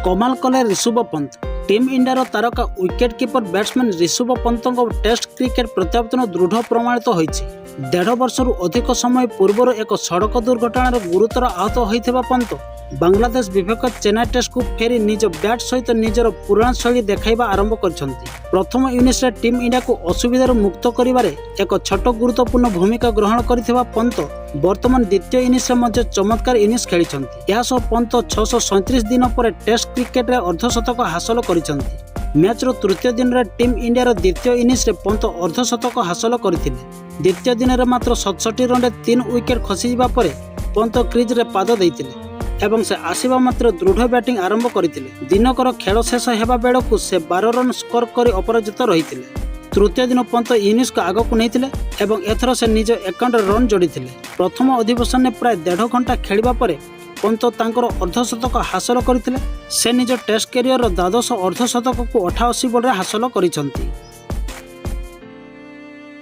କମାଲ କଲେ ରିଷଭ ପନ୍ତ। ଟିମ୍ ଇଣ୍ଡିଆର ତାରକା ୱିକେଟ୍ କିପର ବ୍ୟାଟ୍ସମ୍ୟାନ୍ ରିଷଭ ପନ୍ତଙ୍କ ଟେଷ୍ଟ କ୍ରିକେଟ ପ୍ରତ୍ୟାବର୍ତ୍ତନ ଦୃଢ଼ ପ୍ରମାଣିତ ହୋଇଛି। ଦେଢ଼ ବର୍ଷରୁ ଅଧିକ ସମୟ ପୂର୍ବରୁ ଏକ ସଡ଼କ ଦୁର୍ଘଟଣାରେ ଗୁରୁତର ଆହତ ହୋଇଥିବା ପନ୍ତ ବାଂଲାଦେଶ ବିପକ୍ଷ ଚେନ୍ନାଇ ଟେଷ୍ଟକୁ ଫେରି ନିଜ ବ୍ୟାଟ୍ ସହିତ ନିଜର ପୁରୁଣା ଶୈଳୀ ଦେଖାଇବା ଆରମ୍ଭ କରିଛନ୍ତି। ପ୍ରଥମ ଇନିଂସରେ ଟିମ୍ ଇଣ୍ଡିଆକୁ ଅସୁବିଧାରୁ ମୁକ୍ତ କରିବାରେ ଏକ ଛୋଟ ଗୁରୁତ୍ୱପୂର୍ଣ୍ଣ ଭୂମିକା ଗ୍ରହଣ କରିଥିବା ପନ୍ତ ବର୍ତ୍ତମାନ ଦ୍ୱିତୀୟ ଇନିଂସରେ ମଧ୍ୟ ଚମତ୍କାର ଇନିଂସ ଖେଳିଛନ୍ତି। ଏହା ସହ ପନ୍ତ 637 ଦିନ ପରେ ଟେଷ୍ଟ କ୍ରିକେଟରେ ଅର୍ଦ୍ଧଶତକ ହାସଲ କରିଛନ୍ତି। ମ୍ୟାଚ୍ର ତୃତୀୟ ଦିନରେ ଟିମ୍ ଇଣ୍ଡିଆର ଦ୍ୱିତୀୟ ଇନିଂସରେ ପନ୍ତ ଅର୍ଦ୍ଧଶତକ ହାସଲ କରିଥିଲେ। ଦ୍ୱିତୀୟ ଦିନରେ ମାତ୍ର 67 ରନରେ 3 ୱିକେଟ୍ ଖସିଯିବା ପରେ ପନ୍ତ କ୍ରିଜ୍ରେ ପାଦ ଦେଇଥିଲେ ଏବଂ ସେ ଆସିବା ମାତ୍ରେ ଦୃଢ଼ ବ୍ୟାଟିଂ ଆରମ୍ଭ କରିଥିଲେ। ଦିନକର ଖେଳ ଶେଷ ହେବା ବେଳକୁ ସେ 12 ରନ୍ ସ୍କୋର କରି ଅପରାଜିତ ରହିଥିଲେ। ତୃତୀୟ ଦିନ ପନ୍ତ ଇନିଂସକୁ ଆଗକୁ ନେଇଥିଲେ ଏବଂ ଏଥର ସେ ନିଜ ଆକାଉଣ୍ଟରେ ରନ୍ ଯୋଡ଼ିଥିଲେ। ପ୍ରଥମ ଅଧିବେଶନରେ ପ୍ରାୟ ଦେଢ଼ ଘଣ୍ଟା ଖେଳିବା ପରେ ପନ୍ତ ତାଙ୍କର ଅର୍ଦ୍ଧଶତକ ହାସଲ କରିଥିଲେ। ସେ ନିଜ ଟେଷ୍ଟ କ୍ୟାରିୟରର ଦ୍ୱାଦଶ ଅର୍ଦ୍ଧଶତକକୁ 88 ବଲରେ ହାସଲ କରିଛନ୍ତି।